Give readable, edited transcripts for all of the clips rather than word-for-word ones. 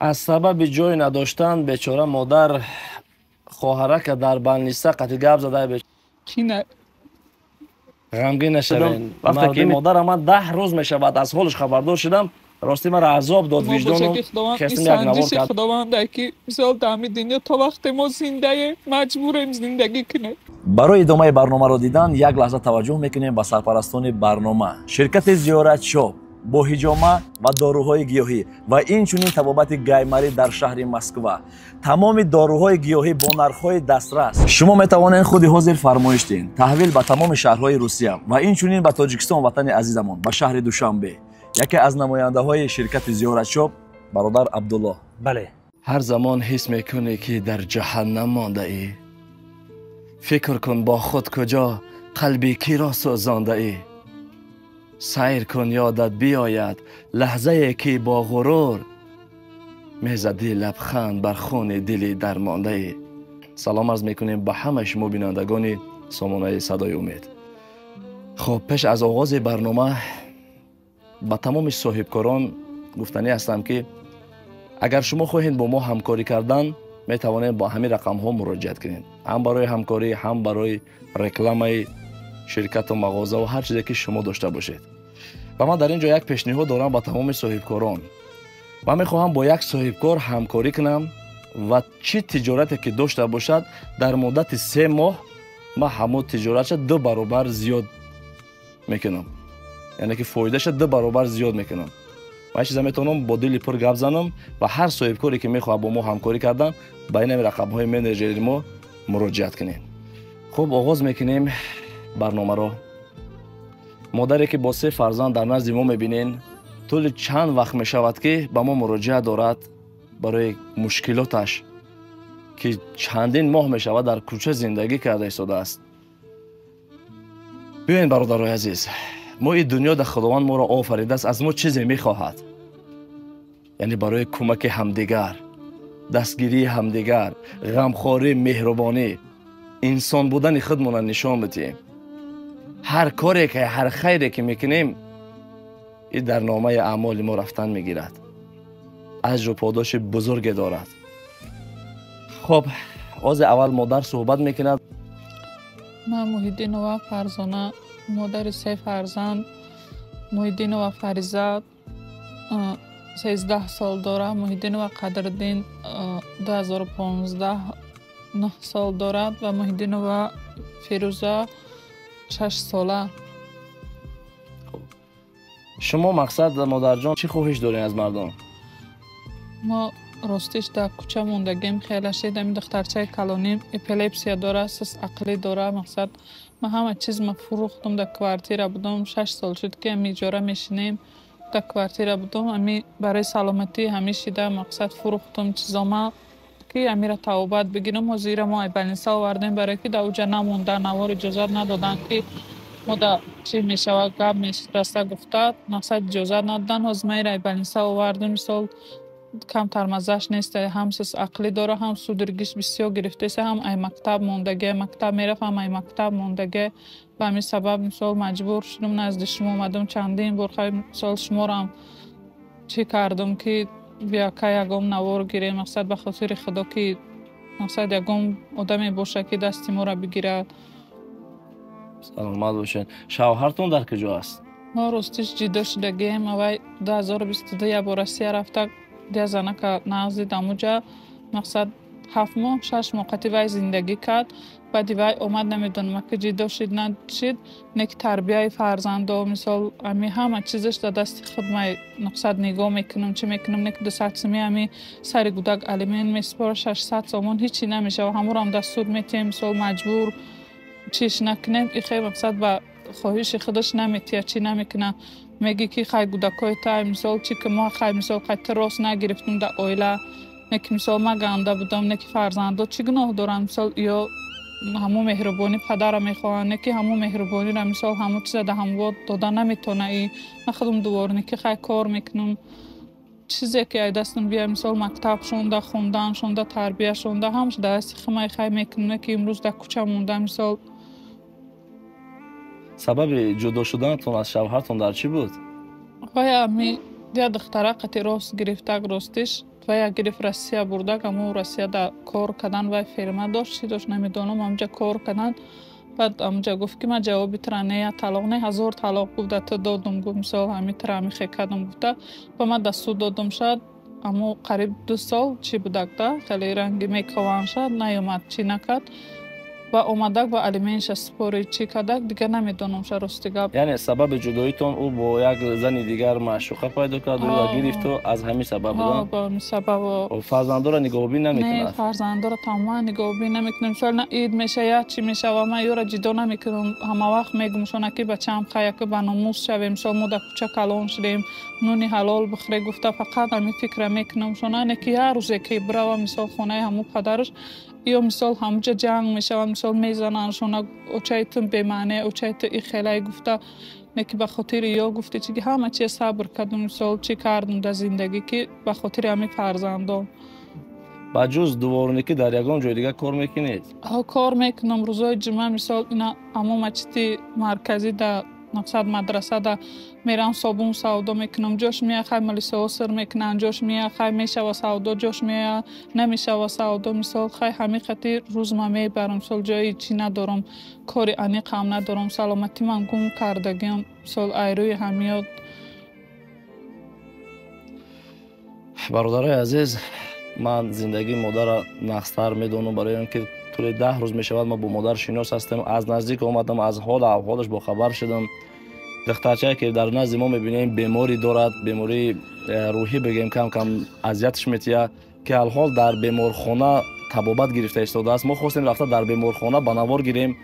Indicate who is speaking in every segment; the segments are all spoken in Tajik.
Speaker 1: Аз сабаби ҷой надоштан бечора модар хоҳарака дар больница қати гап зада.
Speaker 2: Кина.
Speaker 1: Ғамгин нашавед. Вақте ки модарам ман 10 рӯз мешавад аз ҳолаш хабардор шудам, рости маро азоб дод виҷдону хестим як навор кард.
Speaker 2: Худованда ки мисол дар ҳамин дунё то вақте мо зиндаем, маҷбурем зиндагӣ кунем.
Speaker 3: Барои идомаи барномаро дидан як лаҳза таваҷҷӯҳ мекунем ба сарпарастони барнома. Ширкати Зиёрат Шоп бо ҳиҷома ва доруҳои гиёҳӣ ва инчунин табобати гаймарӣ дар шаҳри Москва. Тамоми доруҳои гиёҳӣ бо нархҳои дастрас. Шумо метавонед худи ҳозир фармоиш диҳед. Таҳвил ба тамоми шаҳрҳои Русия ва инчунин ба Тоҷикистон, ватани азизамон, ба шаҳри Душанбе. Яке аз намояндаҳои ширкати Зиёрат Шоп бародар Абдулло.
Speaker 4: Бале.
Speaker 1: Ҳар замон ҳис мекунӣ, ки дар ҷаҳаннам мондаӣ. Фикр кун бо худ, куҷо қалби киро сӯзондаӣ. Сайр кун, ёдат биёяд лаҳзае, ки бо ғурур мезадӣ лабханд бар хуни дили дармондаӣ. Салом арз мекунем ба ҳамаи шумо бинандагони сомонаи Садои Умед. Хуб, пеш аз оғози барнома ба тамоми соҳибкорон гуфтанӣ ҳастам, ки агар шумо хоҳед бо мо ҳамкорӣ кардан, метавонед бо ҳамин рақамҳо муроҷиат кунед, ҳам барои ҳамкорӣ, ҳам барои рекламаи ширкату мағозаву ҳар чизе, ки шумо дошта бошед. Ва ман дар ин ҷо як пешниҳод дорам ба тамоми соҳибкорон. Ман мехоҳам бо як соҳибкор ҳамкорӣ кунам ва чӣ тиҷорате ки дошта бошад, дар муддати 3 моҳ ман ҳамон тиҷоратша 2 баробар зиёд мекунам, яъне ки фоидаша 2 баробар зиёд мекунам. Ман чиза метавонам бо дили пур гап занам ва ҳар соҳибкоре, ки мехоҳад бо мо ҳамкорӣ кардан, ба ин ҳами рақамҳои менеҷери мо муроҷиат кунед. Хуб, оғоз мекунем барномаро. Модаре, ки бо 3 фарзанд дар назди мо мебинен, тӯли чанд вақт мешавад, ки ба мо муроҷиат дорад барои мушкилоташ, ки чандин моҳ мешавад дар кӯча зиндагӣ карда истодааст. Биёед, бародарои азиз, мо ин дунё дар Худованд моро офаридааст, аз мо чизе мехоҳад, яъне барои кӯмаки ҳамдигар, дастгирии ҳамдигар, ғамхорӣ, меҳрубонӣ, инсон будани худмонро нишон бидиҳем. Ҳар коре ки, ҳар хайре ки мекунем, ин дар номаи аъмоли мо рафтан мегирад, аҷру подоши бузурге дорад. Хуб, ҳозир аввал модар суҳбат мекунад.
Speaker 2: Ман Муҳиддинова Фарзона, модари 3 фарзанд. Муҳиддинова Фариза 13 сол дорад, Муҳиддинова Қадриддин 2015 9 сол дорад ва Муҳиддинова Фирӯза 6 сола.
Speaker 1: Шумо мақсад, модарҷон, чӣ хоҳиш доред аз мардум?
Speaker 2: Мо ростиш дар кӯча мондагем хеле шид. Ами духтарчаи калоним эпилепсия дорад, сис ақлӣ дорад. Мақсад, ман ҳама чиз ма фурӯхтум, дар квартира будум, 6 сол шуд, ки ами иҷора мешинем, дар квартира будум. Ами барои саломатӣ ҳами шида, мақсад, фурӯхтум чизома, ки амира тавобат бигирам. Ҳозир мо ай больница овардем, барое ки дар уҷа намонда, навор иҷозат надоданд, ки мо да чӣ мешавад, гап мераса гуфта, мақсад, иҷозат надоданд. Ҳозир ма ира ай больница овардем. Мисол, камтар маззаш нест, ҳам сис ақлӣ дора, ҳам судорога ш бисёр гирифтеса, ҳам ай мактаб мондагӣ, мактаб мерафт, ҳам ай мактаб мондагӣ. Ба ҳамин сабаб, мисол, маҷбур шудум, назди шумо омадам чандин бор. Мисол, шуморам чӣ кардум, ки бияка ягон навор гирем, мақсад, ба хотири Худо, ки мақсад, ягон одаме боша, ки дасти моро бигирад.
Speaker 1: Саломат бошед. Шавҳартон дар куҷо аст?
Speaker 2: Мо ростиш ҷидо шудагием. Авай 2022 як бор Россия рафта, дия занака нағзи дамуҷа, мақсад, 7 моҳ, 6 моҳ қати вай зиндагӣ кард. Баъди вай омад, намедонам, ки ҷидо шид, нашид, не ки тарбияи фарзандо, мисол, ами ҳама чизаш дар дасти худ май, мақсад, нигоҳ мекунам, чӣ мекунам, не ки 200 сумӣ ами сари гудак алимент месупора, 600 сомон ҳичи намешава, ҳамурам дар суд метиҳем. Мисол, маҷбур чиш накунем, ихе, мақсад, ба хоҳиши худаш наметиҳад, чӣ намекунад. Мегӣ, ки хай, гудакҳои тай, мисол, чӣ ки мо хай, мисол, қати рост нагирифтум дар оила, не ки, мисол, ма ганда будам, не ки фарзандо чӣ гуноҳ доранд? Мисол, ё ҳамун меҳрубонӣ падарро мехоҳанд, не ки ҳамун меҳрубониро, мисол, ҳамун чиза дар ҳамво дода наметавона. И ман худам дворникӣ хай кор мекунам, чизе ки ай дастам бия, мисол, мактаб шонда, хондан шонда, тарбия шонда, ҳамаш дар дасти хумай хай мекунам, не ки имрӯз дар кӯча монда, мисол.
Speaker 1: Сабаби ҷудо шуданатон аз шавҳартон дар чӣ буд?
Speaker 2: Вай ами я духтара қати рост гирифтак. Ростиш, Вай гирифт Россия бурдак, аму Россияда кор кардан, вай фирма дошт, чӣ дошт намедонам, амҷа кор кардан. Баъд амҷа гуфт ки ман ҷавоби тра не, я талоқ не, 1000 талоқ гуфт, да ту додум, гуфт мисол ҳами тра ҳами хе кардум гуфта, ба ман да суд додум шад. Аму қариб 2 сол чӣ будак да, хеле ранги мекован шад, наёмад, чӣ накард. Ва омадак ба алименша спори чӣ кардак, дигар намедонам ша рости гап.
Speaker 1: Яъне сабаби ҷудоитон ӯ бо як зани дигар маъшуқа пайдо кард ва гирифту аз ҳамин сабаб буда?
Speaker 2: Ба ҳамин сабаб.
Speaker 1: Фарзандоро нигаҳбон намекунад?
Speaker 2: Не, фарзандоро тамоман нигаҳбон намекунам. Мисол на ид меша, я чӣ мешава, ман ёро ҷидо намекунам. Ҳама вақт мегум шона ки бачаам хаяки ба номус шавем, мисол мо дар кӯча калон шудем, нуни ҳалол бихӯре гуфта, фақат ҳамин фикра мекунам шона, не ки ҳар рӯзе ки бирава мисол хонаи ҳамун падараш, ё мисол ҳамуҷа ҷанг мешаванд, мисол мезананд шона, очаи ту бемаъне, очаи ту и хелай гуфта, не ки ба хотири ё гуфти чи ки ҳама чиз сабр кардум, мисол чӣ кардум дар зиндагӣ ки ба хотири ҳамин фарзандон.
Speaker 1: Ба ҷуз дворникӣ дар ягон ҷои дигар кор мекунед?
Speaker 2: Кор мекунам рӯзои ҷумъа, мисол ина ҳамо мачити марказӣ дар мақсад мадрасада мерам, собун савдо мекунам, ҷош мея хай малисоҳо сир мекунанд, ҷош мея хай мешава савдо, ҷош мея намешава савдо, мисол хай ҳамин қати рӯзма мебарам, мисол ҷои чӣ надорам, кори аниқам надорам, саломатимам гум кардагиам, мисол айрӯи ҳамиёт.
Speaker 1: Бародарои азиз, ман зиндагии модарро нақстар медонам, барои он ки тӯли 10 рӯз мешавад ма бо модар шинос ҳастем, аз наздик омадам, аз ҳолу аҳволаш бохабар шудам. Духтарчае ки дар назди мо мебинем беморӣ дорад, бемории рӯҳӣ бигем, кам кам азиятш метиҳад, ки алҳол дар беморхона табобат гирифта истодааст. Мо хостем рафта дар беморхона ба навор гирем,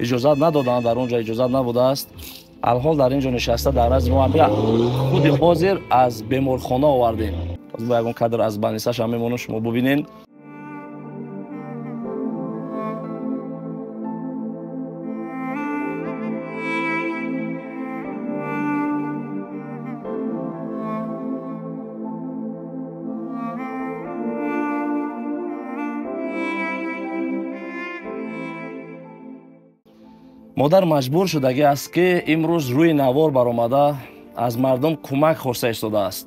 Speaker 1: иҷозат надоданд, дар он ҷо иҷозат набудааст. Алҳол дар ин ҷо нишаста дар назди мо худи ҳозир аз беморхона овардем. Бо ягон кадр аз банисашам мемонам, шумо бубинед. Модар маҷбур шудагӣ аст ки имрӯз рӯи навор баромада аз мардум кӯмак хоста истодааст.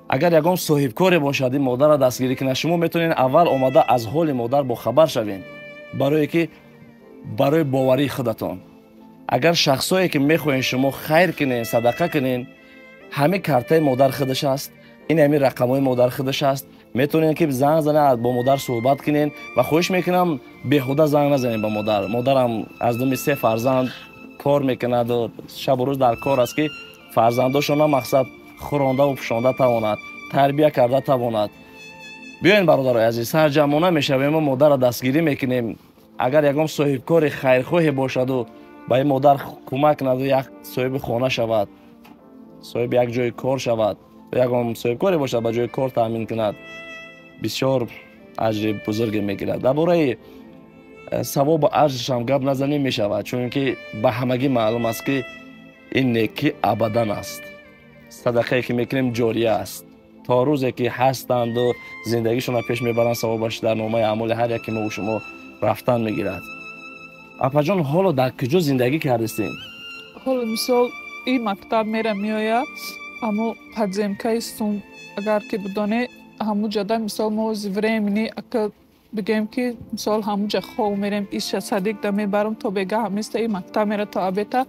Speaker 1: Агар ягон соҳибкоре бошад ин модарро дастгирӣ кунад, шумо метавонед аввал омада аз ҳоли модар бохабар шавед, барое ки барои боварии худатон. Агар шахсое ки мехоҳед шумо хайр кунед, садақа кунед, ҳамин картаи модар худаш аст, ин ҳамин рақамҳои модар худаш аст. Метавонед ки занг занед, бо модар суҳбат кунед ва хоҳиш мекунам беҳуда занг назанед ба модар. Модарам аз думи 3 фарзанд кор мекунаду шабу рӯз дар кор аст ки фарзандошона мақсад хӯрондаву пӯшонда тавонад, тарбия карда тавонад. Биёен бародарои азиз, сарҷамъона мешавем ва модарро дастгирӣ мекунем. Агар ягон соҳибкори хайрхоҳе бошаду ба ин модар кӯмак кунаду як соҳиби хона шавад, соҳиби як ҷои кор шавад, ягон соҳибкоре бошад ба ҷои кор таъмин кунад, бисёр аҷри бузурге мегирад. Дар бораи савобу аҷршам гап назанем мешавад, чунки ба ҳамагӣ маълум аст ки ин некӣ абадан аст. Садақае ки мекунем ҷория аст. То рӯзе ки ҳастанду зиндагишонро пеш мебаранд, савобаш дар номаи аъмоли ҳар яке мову шумо рафтан мегирад. Апаҷон, ҳоло дар куҷо зиндагӣ кардистем?
Speaker 2: Ҳоло мисол ин мактаб мера меояд, аммо подземкаи сум агар ки бидоне, ҳамун ҷода мисол мо времени ака бигем ки мисол ҳамун ҷа хов мерем, иша садик да мебарам то бега ҳамиста ин мактаб мера то абета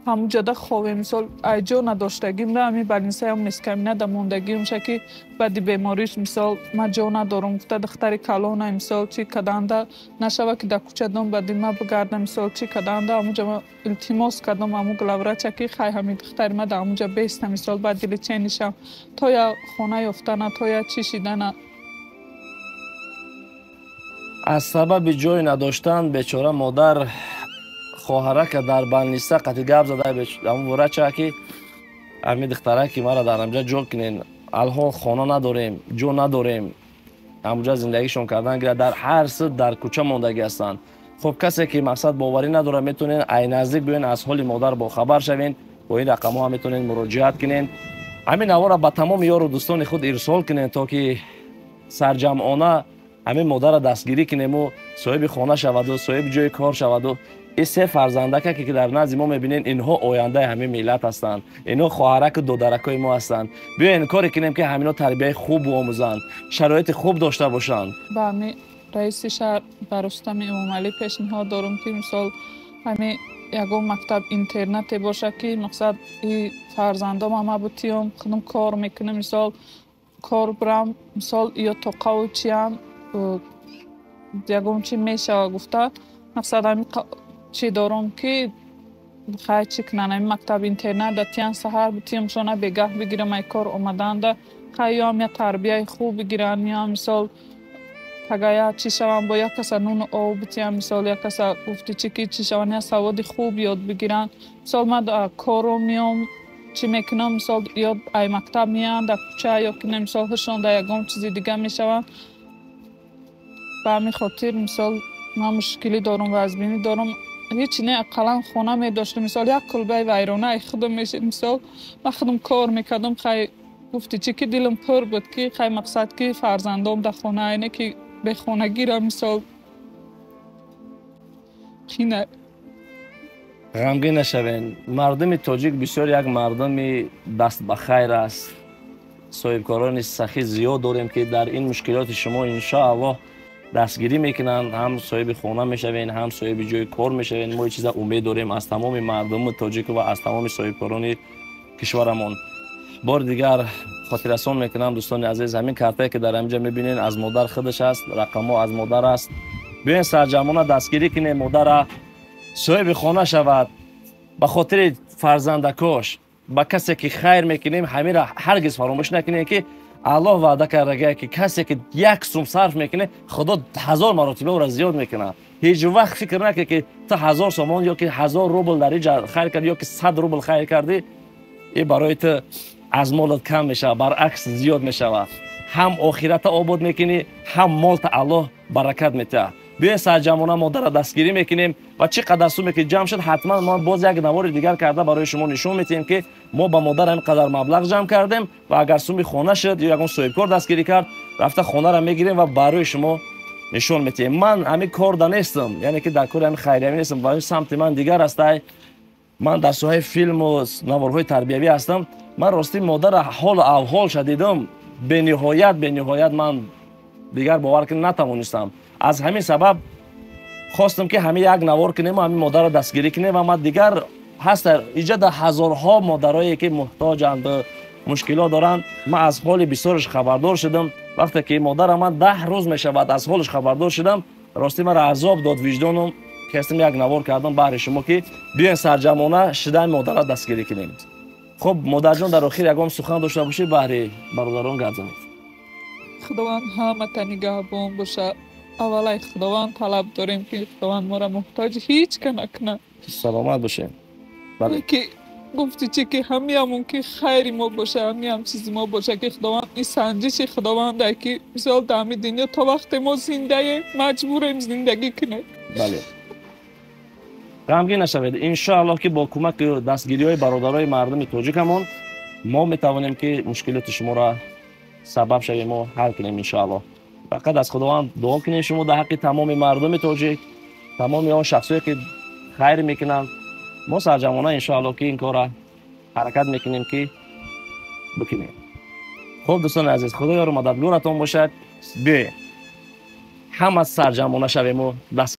Speaker 2: ҳамун ҷода ховем. Мисол айҷо надоштагим да ҳамин балнисаям нескамина да мондагим ша ки баъди бемориш мисол ман ҷо надорам гуфта духтари калона мисол чӣ каданда нашава ки дар кӯча дом баъди ма бигардам мисол чӣ каданда ҳамун ҷа илтимос кардам ҳамун главврача ки хай ҳамин духтари ма дар ҳамун ҷа беста мисол баъди леченишам то я хона ёфтана, то я чӣ шидана.
Speaker 1: Аз сабаби ҷой надоштан бечора модар хоҳарака дар балниса қати гап зада ҳамун врача ки ҳамин духтараки мара дар ҳамҷа ҷо кунен, алҳол хона надорем, ҷо надорем, ҳамунҷа зиндагишон кардан гирад, дар ҳар сид дар кӯча мондагӣ ҳастанд. Хуб, касе ки мақсад боварӣ надорад, метавонед ай наздик биёен, аз ҳоли модар бохабар шавен, бо ин рақамҳо ҳам метавонед муроҷиат кунен. Ҳамин наворро ба тамоми ёру дӯстони худ ирсол кунен, то ки сарҷамъона ҳамин модарро дастгирӣ кунему соҳиби хона шаваду соҳиби ҷои кор шаваду Ин се фарзандака ки дар назди мо мебинед, инҳо ояндаи ҳамин миллат ҳастанд, инҳо хоҳараку додаракҳои мо ҳастанд. Биёен коре кунем, ки ҳаминҳо тарбияи хуб омӯзанд, шароити хуб дошта бошанд.
Speaker 2: Ба ҳами раиси шаҳр, ба Рустами Эмомалӣ пешниҳод дорум, ки мисол ҳами ягон мактаб интернате боша, ки мақсад и фарзандом ама бутиём, худум кор мекунам, мисол кор бурам, мисол ё тоқаву чиям ягон чи мешава гуфта, мақсад ҳами чӣ дорум, ки хай чӣ кунанд, ҳами мактаб интернат да тиян, саҳар бутиёмшона, бегаҳ бигирам ай кор омаданда, хай ёам я тарбияи хуб бигиранд, ё мисол тагая чӣ шаванд, бо як каса нуну об битиям, мисол як каса гуфти чӣ ки чӣ шаванд, я саводи хуб ёд бигиранд. Мисол ман кору меом, чӣ мекунам, мисол ё ай мактаб меянд дар кӯча, ё ки не, мисол ҳушон дар ягон чизи дига мешаванд. Ба ҳамин хотир мисол ман мушкилӣ дорум, вазбинӣ дорум. Ҳеҷ не, ақаллан хона медоштам, мисол як кулбаи вайрона ай худам мешид, мисол ман худам кор мекардам, хай гуфти чӣ ки дилам пур буд, ки хай мақсад ки фарзандом дар хона, айне ки бехонагира мисол қина.
Speaker 1: Ғамгин нашавен. Мардуми тоҷик бисёр як мардуми даст ба хайр аст. Соҳибкорони сахӣ зиёд дорем, ки дар ин мушкилоти шумо иншоаллоҳ дастгирӣ мекунанд. Ҳам соҳиби хона мешавен, ҳам соҳиби ҷои кор мешавен. Мо чиза умед дорем аз тамоми мардуми тоҷик ва аз тамоми соҳибкорони кишварамон. Бори дигар хотиррасон мекунам, дӯстони азиз, ҳамин картае, ки дар ҳаминҷа мебинед, аз модар худаш аст, рақамҳо аз модар аст. Биёен сарҷамъона дастгирӣ кунем модара, соҳиби хона шавад ба хотири фарзандакош. Ба касе ки хайр мекунем, ҳаминро ҳаргиз фаромӯш накунем, ки Аллоҳ ваъда кардагия, ки касе ки як сум сарф мекунад, Худо 1000 маротиба ӯро зиёд мекунад. Ҳеҷ вақт фикр накунед, ки ту 1000 сомон ё ки 1000 рубл дар инҷа хайр кардӣ, ё ки 100 рубл хайр кардӣ, и барои ту аз молат кам мешавад, баръакс зиёд мешавад. Ҳам охирата обод мекунӣ, ҳам молта Аллоҳ баракат метиҳад. Биёен сарҷамъона модарро дастгирӣ мекунем ва чӣ қадар суме ки ҷамъ шуд, ҳатман мо боз як навори дигар карда барои шумо нишон метиҳем, ки мо ба модар ҳамин қадар маблағ ҷамъ кардем ва агар суми хона шуд ё ягон соҳибкор дастгирӣ кард, рафта хонаро мегирем ва барои шумо нишон метиҳем. Ман ҳамин корда нестам, яъне ки дар кори ҳамин хайриявӣ нестам, ва самти ман дигар астай. Ман дар соҳаи филму наворҳои тарбиявӣ ҳастам. Ман ростӣ модара ҳолу авҳолша дидам, бениҳоят, бениҳоят ман дигар бовар кунам натавонистам. Аз ҳамин сабаб хостам, ки ҳамин як навор кунем, ҳамин модарро дастгирӣ кунем. Ва ман дигар ҳаста иҷа дар ҳазорҳо модарое, ки муҳтоҷанд, мушкилот доранд. Ман аз ҳоли бисёраш хабардор шудам. Вақте ки модара ман 10 рӯз мешавад аз ҳолаш хабардор шудам, ростӣ маро азоб дод виҷдоном, ки як навор кардам баҳри шумо, ки биёен сарҷамъона шидаи модарро дастгирӣ кунем. Хуб, модарҷон, дар охир ягон сухан дошта бошӣ, баҳри бародарон гап занед.
Speaker 2: Худованд ҳамата нигаҳбон боша. Аввалай Худованд талаб дорем, ки Худованд моро муҳтоҷи ҳеҷ ка накунад.
Speaker 1: Саломат бошем.
Speaker 2: Ки гуфти чӣ ки ҳамиамон ки хайри мо боша, ҳамиам чизи мо боша, ки Худованд ин санҷиши Худованда, ки мисол дар ҳамин дунё то вақте мо зиндаем, маҷбурем зиндагӣ кунем.
Speaker 1: Бале, ғамгин нашавед. Иншоаллоҳ, ки бо кӯмаки дастгириҳои бародарои мардуми тоҷикамон мо метавонем, ки мушкилоти шуморо сабаб шавем, мо ҳал кунем иншоаллоҳ. Фақат аз Худованд дуо кунем шумо дар ҳаққи тамоми мардуми тоҷик, тамоми он шахсое, ки хайр мекунанд. Мо сарҷамъона иншоаллоҳ, ки ин корра ҳаракат мекунем, ки бикунем. Хуб, дӯстони азиз, Худо ёру мададгоратон бошад. Биёед, ҳама сарҷамъона шавему даст